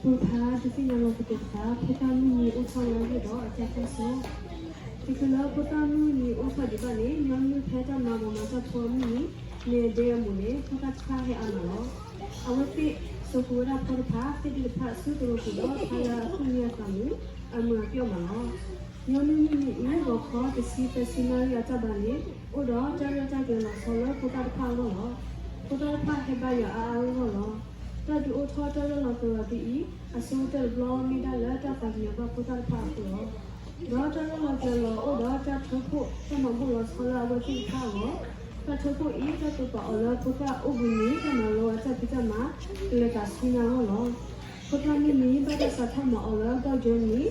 ဖိသၣ်ဒုးသ့ၣ်ညါလီၤသကိးတဖၣ်, ဖိသၣ်မုၢ်နံၤအိၣ်ထီၣ်ဝဲအဂ့ၢ်ဒီးအတၢ်ကွၢ်စိ, တချုးလၢဖိသၣ်မုၢ်နံၤအိၣ်ထီၣ်ဒံးဘၣ်န့ၣ်, ညီနုၢ်ဖဲတၢ်မၤဘၣ်မၤတၢ်ဖိအမုၢ်နံၤ မ့ၢ်အဒဲအမူးန့ၣ်, ဖိသၣ်တဖၣ်ဟဲအါမးလီၤ. အဝဲသ့ၣ်စိာ်ဃုာ်ဝဲဒၣ်ဖီတဖၣ်, သ့ၣ်ဒ့တဖၣ်ဆူသရိာ်ပူၤဒီး ဖျါလၢအသူၣ်မံအသးမုာ်, အမုာ်အပျီၢ်မးလီၤ. ညီနုၢ်မုၢ်နံၤအံၤ ဂီၤခီတဆံသၢဆံနၣ်ရံၣ်အတၢ်ဘါန့ၣ်, အိၣ်ဒီးတၢ်ရဲၣ်တၢ်ကျဲၤလီၤဆီလၢဖိသၣ်တဖၣ်အဂီၢ်လီၤ. ဖိသၣ်တဖၣ်ဟဲဘါယွၤအါအါဂီၢ်ဂီၢ်လီၤ. တၢ်ဒုးအိၣ်ထီၣ်တၢ်ရဲၣ်လီၤကျဲၤလီၤဒ်အံၤ, အဆိကတၢၢ်တဘျီမ့ၢ်ဒၣ်လၢတၢ်သးကညီၤဘၣ်ဖိသၣ်တဖၣ်အဃိလီၤ. ဒီးတၢ်ရဲၣ်လီၤကျဲၤလီၤအိၣ်ဒီးတၢ်ထၢဖှိၣ်တၢ်မၤဘူၣ်လီၤဆီလၢအဝဲသ့ၣ်တဖၣ်အဂီၢ်, တၢ်ထၢဖှိၣ်အံၤ တၢ်တိာ်ပာ်အီၤလၢဖိသၣ်အိၣ်ဘှံးနံၤ တၢ်မၤလိအတၢ်ဖံးတၢ်မၤ ကလဲၤသးဆူညါအဂီၢ်လီၤ. ဖိသၣ်မုၢ်နံၤ ဘၣ်တၢ်စးထီၣ်မၤအီၤလၢ ကီၢ်ကၠၢနံၤ ခီ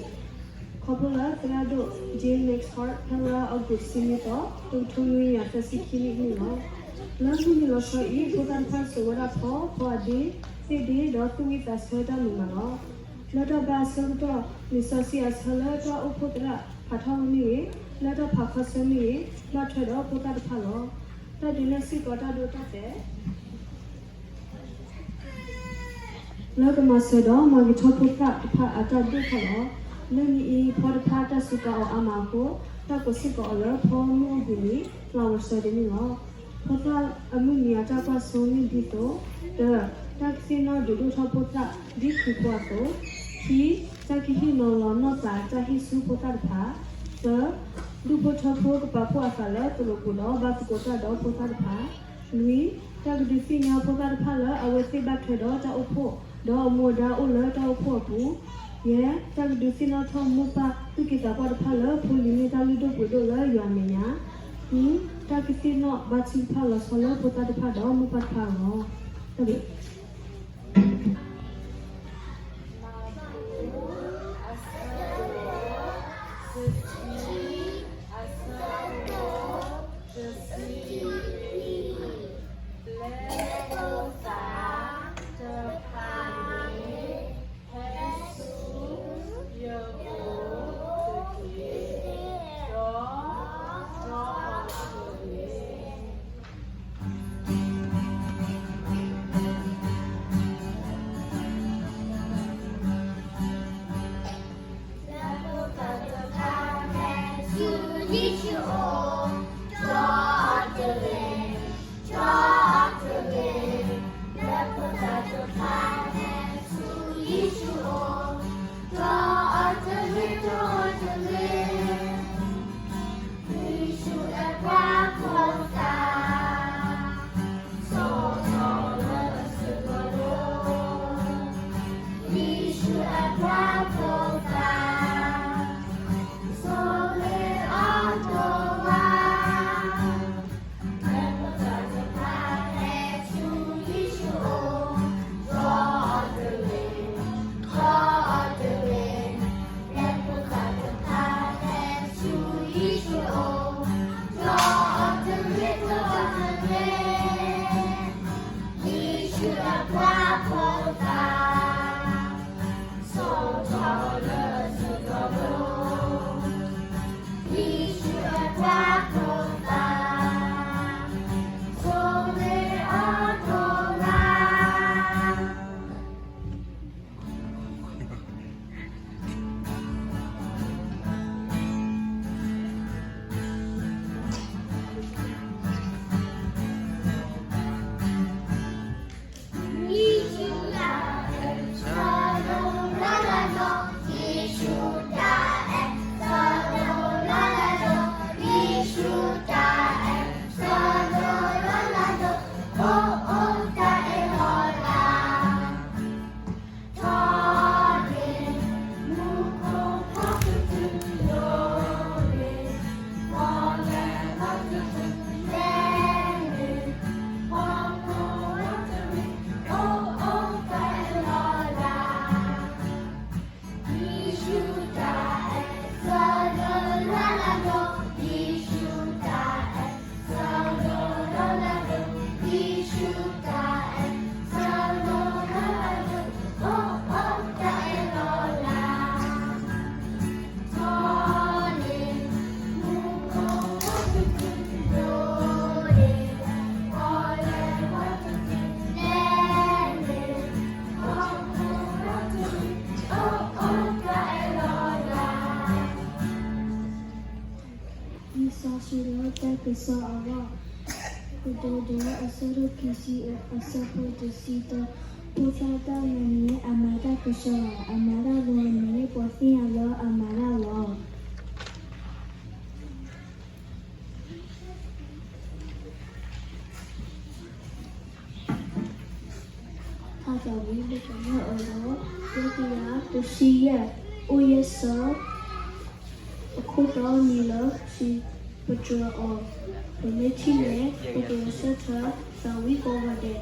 ဖျိလၢသရၣ်ဒိၣ် James Nexhart ဖဲလါအီကူးတဆံနွံသီ တကထိနွံကယၤသၢဆံခံနံၣ်န့ၣ်လီၤ. လၢမုၢ်နံၤလီၤဆီအံၤ ဖိသၣ်တဖၣ်စိာ်ဝဲဒၣ်ဖီ, ဖီအဒ့, သ့ၣ်ဒ့ ဒီးသူၣ်ဝံၣ်သးဆၢတၢ်မုာ်မးလီၤ. လၢတၢ်ဘါအဆၢကတီၢ် လံာ်စီဆှံအဆၢလၢတၢ်အိၣ်ဖှိၣ်သရၣ်ဖးထီၣ်ဝဲမ့ၢ်ဂ့ၤ, လၢတၢ်ဖးခီဆၢမ့ၢ်ဂ့ၤ, ဘၣ်ထွဲဒီးဖိသၣ်တဖၣ်လီၤ. တၢ်ဒုးနဲၣ်စ့ၢ်ကီးတၢ်ဒိတၢ်တဲာ် လၢကမၤစၢၤဒီးမၤဂ့ၤထီၣ်ဖိသၣ်တဖၣ်အတၢ်ဒိၣ်ထီၣ်လီၤ. လၢနံၤအံၤ ဖီတဖၣ်တၢ်စူးကါအီၤအါမးအဃိ, တၢ်ကိးစ့ၢ်ကီးအီၤလၢဖီမုၢ်အိၣ်ဘှံးနံၤ ဖျါဝဲဆၢဒ်န့ၣ်လီၤ. ဖိသၣ်အမုၢ်နံၤအတၢ်ကွၢ်စိမ့ၢ်ဒ်သိး, တၢ, တၢ်ကသ့ၣ်နီၣ်ဒုးဒိၣ်ထီၣ်ဖိသၣ်ဒ်ခရံာ်ဖိအသိး, ခံ, တၢ်ကဟ့ၣ်နီၤလီၤနီၢ်သးတၢ်ဟ့ၣ်ဆူဖိသၣ်တဖၣ်, သၢ, ဒူၣ်ဖိထၢဖိကပာ်ဖှိၣ်အသးလၢသရိာ်ပူၤဒီးဘၣ်သကိးတၢ်ဒီးဖိသၣ်တဖၣ်, လွံၢ်, တၢ်ကဒုးသ့ၣ်ညါဖိသၣ်တဖၣ်လၢအဝဲသ့ၣ်ဘၣ်ထွဲဒီးတၢ်အိၣ်ဖှိၣ်, ဒီးအမူအဒါအိၣ်လၢတၢ်အိၣ်ဖှိၣ်အပူၤ, ယဲၢ်, တၢ်ကဒုးသ့ၣ်နီၣ်ထီၣ်မိၢ်ပၢ်သူၣ်က့သးပှၢ်တဖၣ်လၢဖိလံၤမ့ၢ်တၢ်လုၢ်ဒိၣ်ပှ့ၤဒိၣ်လၢယွၤအမဲာ်ညါ, ဃု, တၢ်ကသ့ၣ်နီၣ်ဘါထုကဖၣ်လီၤဆီလၢဖိသၣ်တဖၣ်ဒီးမိၢ်ပၢ်တဖၣ်အဂီၢ်, တၢ်ဘျုး ကတိၤဒိ အဆၢဒိၣ်ခံဆံအဆၢဖိတဆံတၢ, ဖိသၣ်တၢ်မၤန့ၣ် အမၤတၢ်ကဆှီ, အမၤတၢ်ဂီၤန့ၣ် ပှၤသ့ၣ်ညါလၢအမၤတၢ်လီၤ. ထါသးဝံၣ်လၢပှၤမၢအၢဒီး တကယၤတဆံယဲၢ်, အိၣ်ယဲၢ်ဆၢ, အခိၣ်တီနံၤလၢစံးပတြၢၤအီၤ, ပမ့ၢ်ထံၣ်န့ၣ် ပကဂဲၤဆၢထၢၣ်သးဝံၣ်ကိးဂၤဒဲး.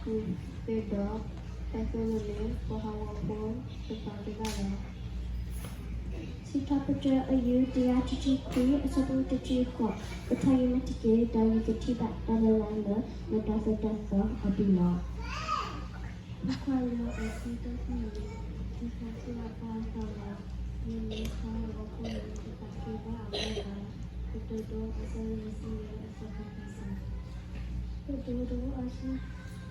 ဃုသ့ၣ်ဒီး တၢ်သိၣ်လိလၢပှၤဟးဂီၤဖိတဖၣ်က့ၤဘၣ်လီၤ. စံးထီၣ်ပတြၢၤ အယုၢ်တကယၤတဆံခွံ အဆၢဖိတဆံဃိး, ကထီၣ်ယံၤမ့ၢ်တက့ၢ် ဒီးယကထံၣ်ဘၣ်တၢ်လၢလၢလၢ လၢတၢ်သိၣ်တၢ်သီအပူၤလီၤ. ဖိခွါလၢအဃုတၢ်သိၣ်လိ ဒ်သိးသူၣ်လၢ်ပၢ်အသးလီၤ. မ့မ့ၢ်ပှၤဟးဂီၤဖိန့ၣ် တသးက့ၤဘၣ်အဝဲဘၣ်. ကတိၤဒိ အဆၢဒိၣ်တဆံယဲၢ် အဆၢဖိသၢဆံ ကတိၤဒိ အဆၢ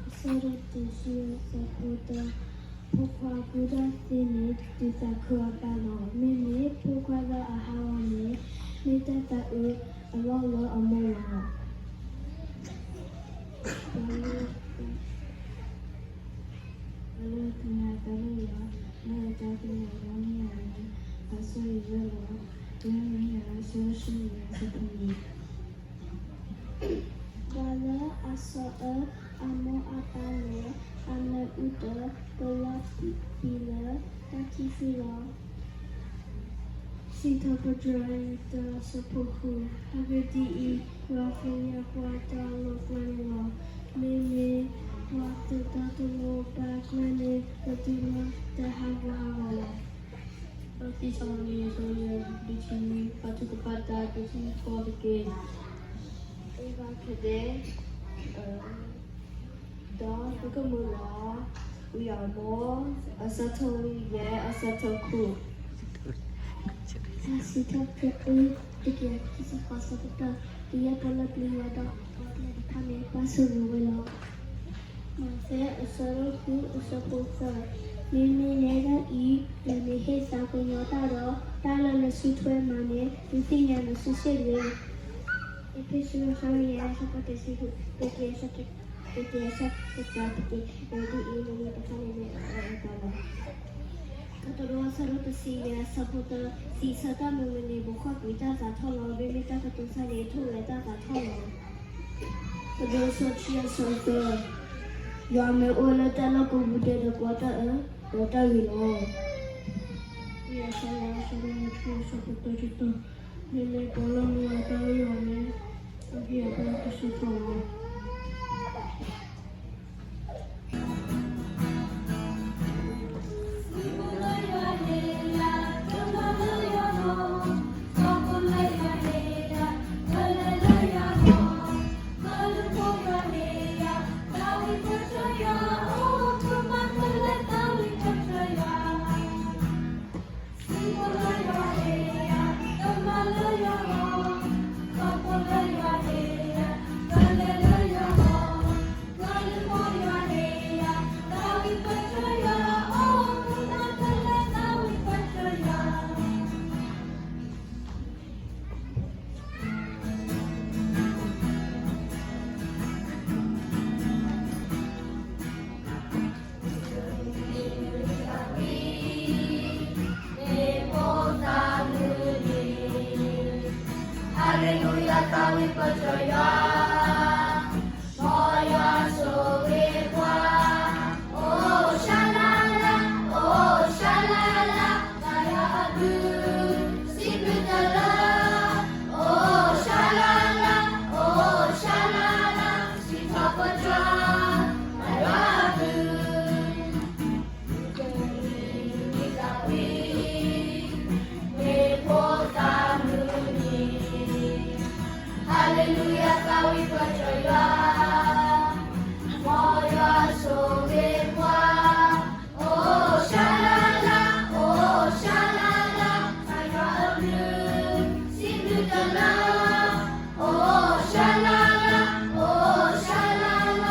အဆၢဒိၣ်တဆံယဲၢ် အဆၢဖိတၢ, ဖိခွါကူၣ်တၢ်သ့န့ၣ် ဒုးသးခုအပၢ်လီၤ. မ့မ့ၢ်ဖိခွါလၢအဟးဂီၤန့ၣ် မ့ၢ်တၢ်သးအုးအလီၢ်လၢအမိၢ်လီၤ. ပှၤလၢအသ့ၣ်ညါတၢ်လၢယွၤ, လၢအတၢ်သ့ၣ်ညါယွၤန့ၣ်အဂီၢ်, အဆိၣ်ဂ့ၤဝဲလီၤ. ယွၤန့ၣ်အဆၢဒိၣ်တဆံယဲၢ် အဆၢဖိနွံ ပှၤလၢအဆီၣ်အၢအမိၢ်အပၢ်လၢ အမၢအုၣ်တၢ် ကလီၤပံာ်လၢတၢ်ခံးဃံလီၤ. စံးထီၣ်ပတြၢၤ တၢ အဆၢဖိဃု, အဂ့ၢ်ဒ်အံၤ, ယွၤသ့ၣ်ညါပှၤတၢ်အလီၢ်ကျဲန့ၣ်လီၤ. မ့မ့ၢ်ပှၤသုးတၢ်တမူဘၣ်ကျဲန့ၣ် ကတုၤလၢတၢ်ဟးဂူာ်ဟးဂီၤလီၤ. လီၣ်ဖျါ အဆၢဒိၣ်ယဲၢ် အဆၢဖိတဆံနွံ, ပာ်သူၣ်ကပာ်သး တဆံဃိးတက့ၢ်. အ့ၣ်ဘၣ်ခဲဒဲး, ဒီးပကမုာ်လီၤ ဝံၤအမိၢ်, အဆၢဒိၣ်ယဲၢ် အဆၢဖိဃု. စံးထီၣ်ပတြၢၤ တကယၤခံဆံဃိး အဆၢဖိတၢ, ကယဲၢ်ပှၤလၢပျံၤယွၤဒီးပှၤကျဲတဖၣ်န့ၣ် ဘၣ်ဆိၣ်ဂ့ၤဝဲလီၤ. မးသဲ အဆၢဒိၣ်ဃု အဆၢဖိသၢ, မ့မ့ၢ်နဲဒၣ်အံၤ နမ့ၢ်ဟ့ၣ်သးကညီၤတၢ်ဒီး တၢ်လၢနစုထွဲမၤန့ၣ် နသ့ၣ်ညါနစုစ့ၢ်ကီး. အ့းဖ့းစူး အဆၢဒိၣ်ယဲၢ် အဆၢဖိတဆံဃု, ကယဲၢ် ကယဲၢ်အဆၢဖိတဆံဃု, အဂ့ၢ်ဒ်အံၤ, မ့မ့ၢ်တဖၣ်န့ၣ်မ့ၢ်အအၢအသီလီၤ. ကတိၤဒိ အဆၢဒိၣ်တဆံယဲၢ် အဆၢဖိတၢ, စံးဆၢတၢ်မုာ်မုာ်န့ၣ် ဘူးကွံာ်တၢ်သးထီၣ်လီၤ. မ့မ့ၢ်တၢ်ကတိၤတဖၣ်န့ၣ် ထိၣ်ဂဲၤတၢ်သးထီၣ်လီၤ. ကတိၤဒိ အဆၢဒိၣ်ခံ အဆၢဖိသၢ, ယွၤမ့ၢ်အိၣ်လၢတၢ်လီၢ်ကိးပူၤဒဲးဒီး ကွၢ်တၢ်အၢ ဒီးတၢ်ဂ့ၤလီၤ. ယဲၢ် အဆၢဒိၣ်ယဲၢ် အဆၢဖိတၢ ဆၢဖိတၢ, မ့မ့ၢ်ပှၤလၢအမူအသးလၢယွၤန့ၣ် အဂံၢ်အဘါကဆူၣ်ထီၣ်လီၤ. Hallelujah, သးဝံၣ်ပၢၢ်ဆၢယွၤ, မ်ယွၤဆိၣ်ဂ့ၤပှၤ, အိၣ်ရှါလါလါ, အိၣ်ရှါလါလါ, တၢ်ယွၤအဘျုး, စံးဘျုးတၢ်လၢ, အိၣ်ရှါလါလါ, အိၣ်ရှါလါလါ, စံးထီၣ်ပတြၢၤ, တၢ်ယွၤအဘျုး မ့ၢ်ဖိသၣ်မုၢ်နံၤ, Hallelujah, သးဝံၣ်ပၢၢ်ဆၢယွၤ, မ်ယွၤဆိၣ်ဂ့ၤပှၤ, အိၣ်ရှါလါလါ, အိၣ်ရှါလါလါ, တၢ်ယွၤအဘျုး, စံးဘျုးတၢ်လၢ, အိၣ်ရှါလါလါ, အိၣ်ရှါလါလါ,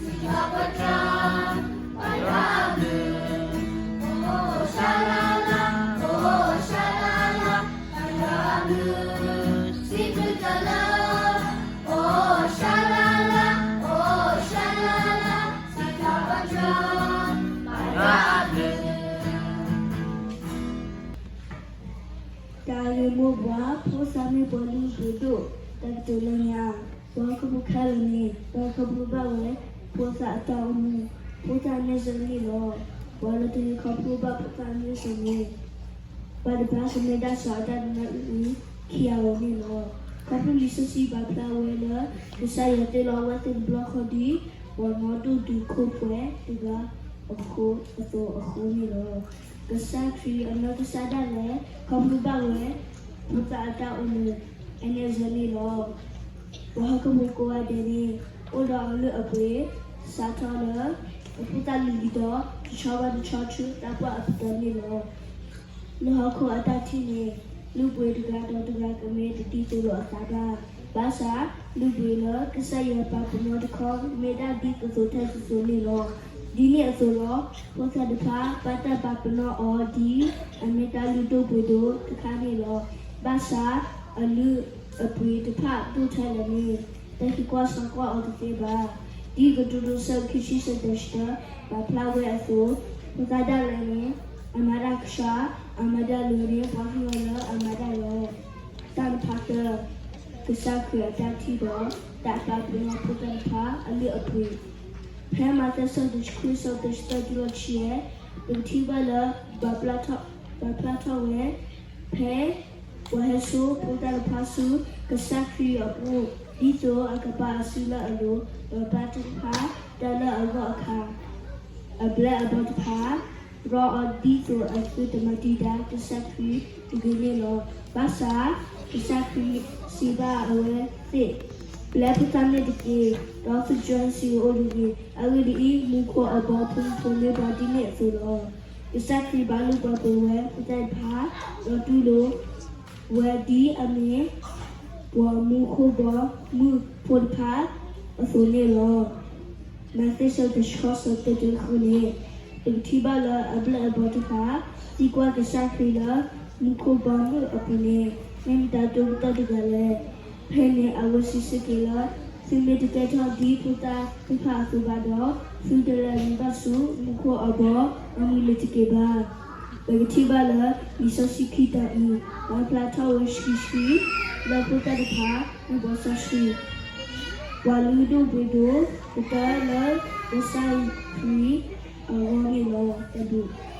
စံးထီၣ်ပတြၢၤ, တၢ်ယွၤအဘျုး, အိၣ်ရှါလါလါ, အိၣ်ရှါလါလါ, တၢ်ယွၤအဘျုး, စံးဘျုးတၢ်လၢ, အိၣ်ရှါလါလါ, အိၣ်ရှါလါလါ, စံးထီၣ်ပတြၢၤ, တၢ်ယွၤအဘျုး. တၢ်ဂ့ၢ်မိၢ်ပှၢ်, ဖိသၣ်မ့ၢ်ပှၤလုၢ်ဒိၣ်ဒိၣ်, တၢ်ကတိၤလၢညါ, ပှၤဟီၣ်ခိၣ်ဖိခဲလၢာ်န့ၣ် ပှၤခီဖျိဘၣ်ဝဲ ဖိသၣ်အတၢ်အိၣ်မူ, ဖိသၣ်အမ့ၢ်စ့ၢ်န့ၣ်လီၤ. ပှၤလၢတဂ့ၤခီဖျိဘၣ်ဖိသၣ်အမ့ၢ်စ့ၢ်န့ၣ်, ပှၤတဖၣ်ကမ့ၢ်ဒၣ်စီၤအၤဒၣ်ဒီးအံၣ်ဝံ ခံဂၤဧိၤန့ၣ်လီၤ. ခီဖျိလံာ်စီဆှံပာ်ဖျါဝဲလၢ ကစၢ်ယွၤတ့လီၤအဝဲသ့ၣ်တဘျီဃီဒီး ပှၤနီၣ်ဒိၣ်တုာ်ခိၣ်ပှဲၤတဂၤအဃိ အသိးအဃိန့ၣ်လီၤ. ကစၢ်ခရံာ်အနီၢ်ကစၢ်ဒၣ်လဲာ် ခီဖျိဘၣ်ဝဲ ဖိသၣ်အတၢ်အိၣ်လၢ အနံၣ်အဆၢန့ၣ်လီၤ. ပှၤဟီၣ်ခိၣ်ဖိကိးဂၤဒဲးန့ၣ် အိၣ်ဒီးအလုၢ်အပှ့ၤ စးထီၣ်လၢ အဖိသၣ်လံၤလံၤဒီး တဆီဘၣ်တဆီဆူတၢ်ပှၢ်အပတီၢ်န့ၣ်လီၤ. လၢဟီၣ်ခိၣ်အတၢ်ထံၣ်န့ၣ် လုၢ်ပှ့ၤတဂၤဒီးတဂၤကမ့ၢ်တဒ်သိးလိာ်အသးဘၣ်. ဘၣ်ဆၣ် လုၢ်ပှ့ၤလၢကစၢ်ယွၤပာ်ပနီၣ်တခီ မ့ၢ်ဒၣ်ဒ်သိးသိးထဲသိးသိးန့ၣ်လီၤ. ဒ်န့ၣ်အသိးလီၤ. ဖိသၣ်တဖၣ် ဘၣ်တၢ်ပာ်ပနီၣ်အီၤဒ်အမ့ၢ်တၢ်လုၢ်ဒိၣ်ပှ့ၤဒိၣ်တခါန့ၣ်လီၤ. ဘၣ်ဆၣ် အလုၢ်အပှ့ၤတဖၣ်ဒိၣ်ထဲလဲၣ်န့ၣ် တၢ်သံကွၢ်ဆၢကွၢ်အီၤတသ့ဘၣ်. ဒ်ကတိၤဒိ ဆၢခံဆံ ဆၢတဆံတၢ ပာ်ဖျါဝဲအသိး, ဖိသၣ်ဒၣ်လဲာ်န့ၣ် အမၤဒၣ်ကစၢ်, အမၤဒၣ်လၢန့ၣ် ပှၤဟ့ၣ်အီၤလၢအမၤဒၣ်လီၤ. တၢ်တဖၣ်သၢ, ကစၢ်ခရံာ်အတၢ်ထံၣ်ဒီး တၢ်ပာ်ပနီၣ်ဖိသၣ်တဖၣ်အလုၢ်အပှ့ၤ ဖဲမးသဲ ဆၢတဆံခွံ ဆၢတဆံသၢတုၤလီၤတဆံယဲၢ်, ပကထံၣ်ဘၣ်လၢ ပာ်ဖျါထီၣ်ဝဲ ဖဲ ပှၤဟဲစိာ်ဖိသၣ်တဖၣ်ဆူ ကစၢ်ခရံာ်အအိၣ် ဒ်သိးအကပာ်အစုလၢအလိၤ, ဒီးပာ်တၢ်တဖၣ် တၢ်လၢအဂီၢ်အခါ အဘျဲၣ်အဘီၣ်တဖၣ် ရီအီၤဒ်သိးအသုတမၤတံာ်တာ်ကစၢ်ခရံာ်တဂ့ၤန့ၣ်လီၤ. ဘၣ်ဆၣ် ကစၢ်ခရံာ်စံးဘၣ်အဝဲသ့ၣ်, ပျဲဖိသၣ်န့ၣ်တက့ၢ်, ဒီးသုကဆှၢဆှၢအအိၣ်တဂ့ၤ. အဂ့ၢ်ဒ်အံၤ, မူခိၣ်အဘီအမုၢ်ဖိမ့ၢ်ပှၤဒ်န့ၣ်အသိးလီၤ. ကစၢ်ခရံာ်ဘၣ်လိာ်ပှၤပှ့ၤဝဲဖိသၣ်တဖၣ်, ဒီးတူၢ်လိာ် ဝဲဒ်အမ့ၢ် ပှၤမူခိၣ်ဘီမုၢ်ဖိတဖၣ်အသိးန့ၣ်လီၤ. မးသဲ ဆၢတဆံဃိး ဆၢတဆံတၢတုၤဃုန့ၣ်, ပကထံၣ်ဘၣ်လၢအဘျဲၣ်အဘီၣ်တဖၣ် သံကွၢ်ကစၢ်ခရံာ်လၢ မူခိၣ်ဘီမုၢ်အပူၤန့ၣ် မ့ၢ်မတၤဒိၣ်ကတၢၢ်တဂၤလဲၣ်. ဖဲန့ၣ် အဝဲစံးဆၢက့ၤလၢ သုမ့ၢ်တကဲထီၣ်ဒ်ဖိသၣ်သ့ၣ်တဖၣ်အသိးဘၣ်ဒီး, သုတလဲၤနုာ်ဘၣ်ဆူမူခိၣ်အဘီအမုၢ်န့ၣ်တက့ၢ်ဘၣ်. ပကထံၣ်ဘၣ်လၢ လံာ်စီဆှံခံတီၤအံၤ ပာ်ဖျါထီၣ်ဝဲဆှံဆှံ လၢဖိသၣ်တဖၣ် မ့ၢ်ပှၤစီဆှံ ပှၤလုၢ်ဒိၣ်ပှ့ၤဒိၣ်ကတၢၢ်လၢ ကစၢ်ခရံာ်အဂီၢ်န့ၣ်လီၤ. တၢ်ဘျုး တၢ်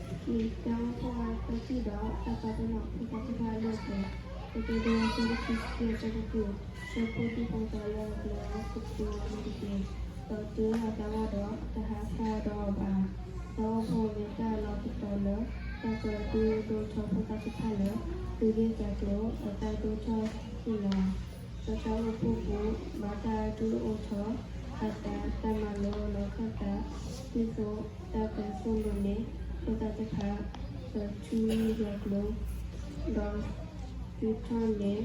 အိၣ်ဖှိၣ်အသီတၢ်ထံၣ်ဒီး တၢ်ပာ်ပနီၣ်ဖိသၣ်တဖၣ်အလုၢ်အပှ့ၤ, ကတိၤဒိ ဆၢခံဆံခံ ဆၢဖိတၢ, ဆှၢဖိဒံဖိသၣ်လၢအဘျၢအီၤ ကပှ့ၤအီၤန့ၣ်တက့ၢ်. ဒီးတုၤအသးဘၣ်ဒီး တဟးဖးဒီးအီၤဘၣ်. တၢ်အိၣ်ဖှိၣ်မ့ၢ်တၢ်လီၤပတီၢ်လၢ တၢ်ကဒုးဒိၣ်ထီၣ်ဖိသၣ်တဖၣ်လၢ သုးဂ့ၢ်သးကျိၤအတၢ်ဒိၣ်ထီၣ်န့ၣ်လီၤ. တၢ်အိၣ်ဖှိၣ်ပူၤ ဘၣ်တၢ်ဒုးအိၣ်ထီၣ်အသး တၢ်မၤလိလီၤခၢၣ်သး ဒ်သိးတၢ်ကဲသိၣ်လိန့ၢ်ဖိသၣ်တဖၣ် ကထူယွၤကျိၤ ဒီး ဒုးထီၣ်န့ၢ်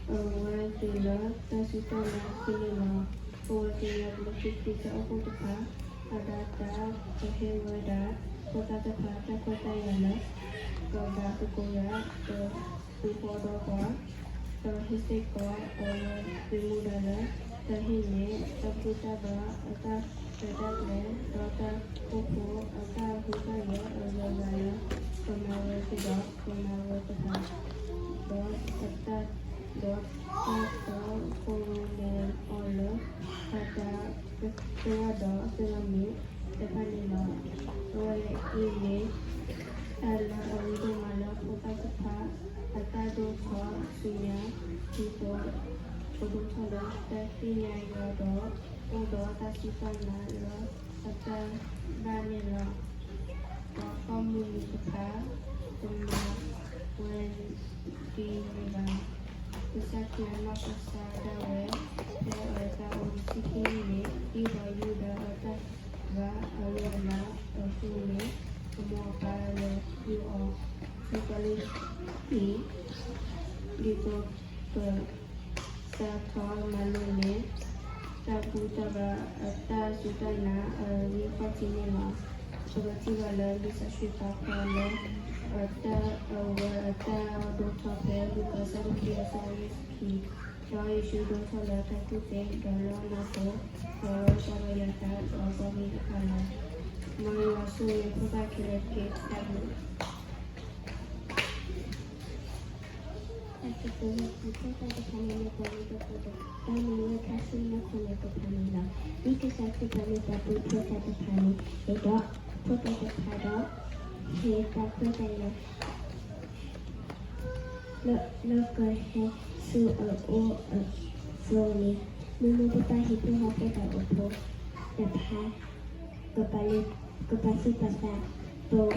အဝဲသ့ၣ်လၢတၢ်စူၢ်တၢ်နာ်အဃိန့ၣ်လီၤ. ပဝဲကညီဘျၢထံခရံာ်တၢ်အိၣ်ဖှိၣ်တဖၣ် အဒၣ်တၢ်ကဟ့ၣ်ဝဲဒၣ် ဖိသၣ်တဖၣ်တၢ်ခွဲးတၢ်ယာ်လၢ ကဘၣ်သကိးယၤ ဒီး ဃူဃီဒီးပှၤ ဒီးဟ့ၣ်စ့ၢ်ကီးအဝဲသ့ၣ်မူဒါလၢ တၢ်ဟ့ၣ်န့ၢ်တၢ်ဘူၣ်တၢ်ဘါ အတၢ်ရဲၣ်တၢ်ကျဲၤ ဒီးတၢ်အိၣ်ဖှိၣ်အတၢ်ဟူးတၢ်ဂဲၤအဂၤဂၤလၢ ကမၤဝဲသ့ဒီးကမၤဝဲတဖၣ် ဒီးအတၢ် ဒီးတၢ်တီခိၣ်ရိၣ်မဲအီၤလၢ အတၢ်ကတိၤဒီးအသ့ၣ်လီၤမ့ၢ်တဖၣ်န့ၣ်လီၤ. အဝဲအံၤမ့ၢ် တၢ်လၢအရ့ဒိၣ်မးလၢဖိသၣ်တဖၣ် အတၢ်ဒိၣ်ထီၣ်ဆူညါ ဒ်သိး ကဒိၣ်ထီၣ်လၢတၢ်သ့ၣ်ညါယွၤဒီး အိၣ်ဒီးတၢ်စူၢ်တၢ်နာ်လၢအတၢ်ဘၣ်န့ၣ်လီၤ. ပှၤပိာ်မုၣ်တဖၣ် ကမၤဝဲဒ်န့ၣ်ဘၣ်. ကစၢ်ခရံာ်အနီၢ်ကစၢ်ဒၣ်ဝဲ ဖဲအတၢ်အိၣ်တဆံခံနံၣ်န့ၣ် ဒ်ပှၤယူဒၤအတၢ်ဘၣ်အလီၢ်အလၤအဃိန့ၣ် အမိၢ်အပၢ်လဲၤဃုအီၤ ဆူကီးလ့ၣ်အံၤ ဒ်သိးက စးထီၣ်မၤလိန့ၢ် တၢ်ဘူၣ်တၢ်ဘါအတၢ်စူၢ်တၢ်နာ်အဂံၢ်ခီၣ်ထံးန့ၣ်လီၤ. ပကထံၣ်ဘၣ်လၢလံာ်စီဆှံပာ်ဖျါလၢ အတၢ်အဝဲအတၢ်ဒိၣ်ထီၣ်ဖဲ လူၤကၣ်အဆၢဒိၣ်ခံ အဆၢဖိယဲၢ်ဆံခံ, ဒီးယ့ၣ်ၡူးဒိၣ်ထီၣ်လၢတၢ်ကူၣ်သ့ ဒီးလၢအမၤလိ ဒီးလၢတၢ်ဒီးယၤသးဒီးအပှၤမ့ၢ်တဖၣ်လီၤ. မ်ယွၤဆိၣ်ဂ့ၤဖိသၣ်ခဲလၢာ်တက့ၢ်. တၢ်ဘျုး တၢ်ကတိၤလၢခံ ဖိသၣ်တဖၣ်န့ၣ်မ့ၢ်ပှၤမ့ၢ်တဖၣ်ဒီး ဘၣ်မ့ၢ်ဝဲခါဆူညါခိၣ်နၢ်တဖၣ်န့ၣ်လီၤ. ဒ်ကစၢ်ခရံာ်ပာ်လုၢ်ပာ်ပှ့ၤဖိသၣ်တဖၣ်န့ၣ် ဒ်သိးဖိသၣ်တဖၣ်ဒီး ဟ့ၣ်တၢ်ခွဲးတၢ်ယာ် လၢ လၢကဟဲဆူအအိၣ်အသိးန့ၣ် မိၢ်မိၢ်ပၢ်ပၢ်ဟံၣ်ဖိဃီဖိတၢ်အိၣ်ဖှိၣ်တဖၣ် ကပာ်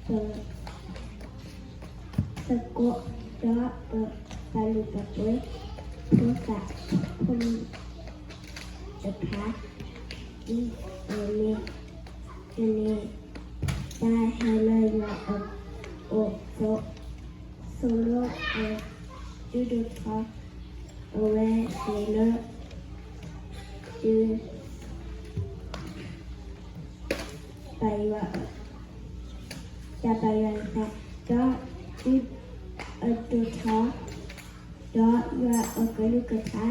သူၣ်ပာ်သး ပ ပသကိး ဒီးပပာ်လုၢ်ပာ်ပှ့ၤ ဖိသၣ်ဖိတဖၣ် ဒ်အမ့ၢ် တနံၤ တၢ်ဟဲလၢယွၤအအိၣ်အသိး သိၣ်လိအဒိၣ်ထီၣ် အဝဲသ့ၣ်လၢ တၢ်ဘၣ်ယွၤ တၢ်ဘၣ်ယွၤအသး ဒီးဒုးအဒိၣ်ထီၣ် ဒီးယွၤအကလုၢ်ကထါ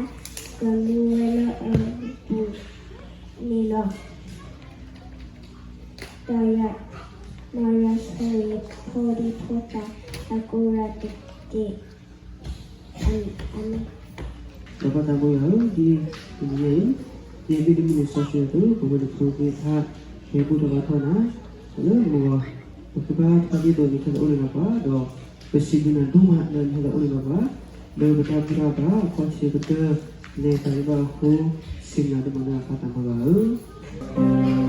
ကမူဝဲလၢအပူၤန့ၣ်လီၤ. ဒီးယွၤ မ်ယွၤဆိၣ်ဂ့ၤဖိဒံဖိသၣ်အကိးဂၤတက့ၢ်. အၤမ့ၣ်. စီၤပၤသးဘိယွၤဧၢ, ဒ်တနံၤညါအံၤ ယဒုးမုၢ်လၢ်စီဆှံအသိး ပဝဲတဖုသ့ၣ်တဖၣ် ဟဲဘူၣ်ထီၣ်ဘါထီၣ်နၤ လၢမုၢ်ဂီၤ ပဃ့ဘါထုကဖၣ်ဒ်သိးနဟဲလီၤအိၣ်လၢနပှၤ ဒီးပစံးဘျုးနၤဒိၣ်မးလၢနဟဲလီၤအိၣ်လၢနပှၤ လၢပတၢ်ဘူၣ်တၢ်ဘါအခီၣ်ထံးကတၢၢ် လဲၤသးဒ်ဘၣ်အဃိ စံးဘျုးနၤဒိၣ်မးလၢပၢ်သးဘိယွၤဧၢ.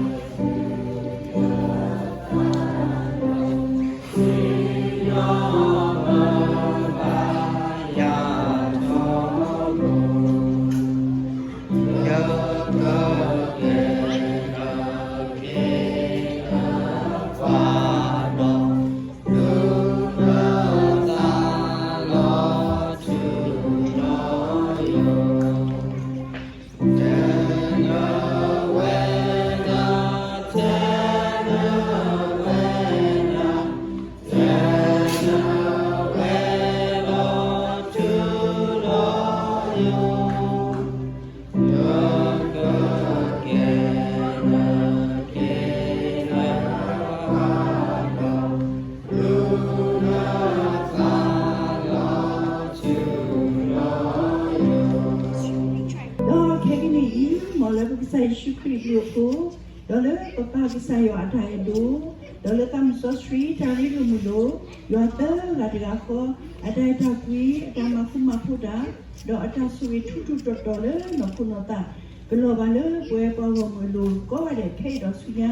Lord, ခဲကနံၣ်အံၤ မ်လၢပကစၢ်ယ့ၣ်ၡူးခရံာ်အဘျုးအဖှိၣ်, ဒီးလၢပပၢ်ကစၢ်ယွၤအတၢ်အဲၣ်ဒိၣ်, ဒီးလၢသးစီဆှံတၢ်ရ့လိာ်မုာ်လိာ်, ယွၤသၢဂၤတဂၤဃီ အတၢ်အဲၣ်တၢ်ကွံ အတၢ်မၤဃူမၤဖိးတၢ်, ဒီးအတၢ်ဆိၣ်ဂ့ၤထူထူတီတီလၢနီၢ်ခိနီၢ်သး ကလီၤဘၣ်လၢပဝဲပှၤဂီၢ်မုၢ်အလိၤ ကိးဂၤဒဲးခဲအံၤဒီးဆူညါ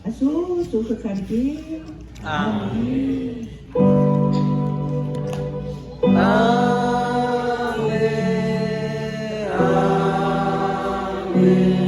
အစိၤစိၤဃၣ်ဃၣ်တက့ၢ်. အၤမ့ၣ်. အၤမ့ၣ်, အၤမ့ၣ်.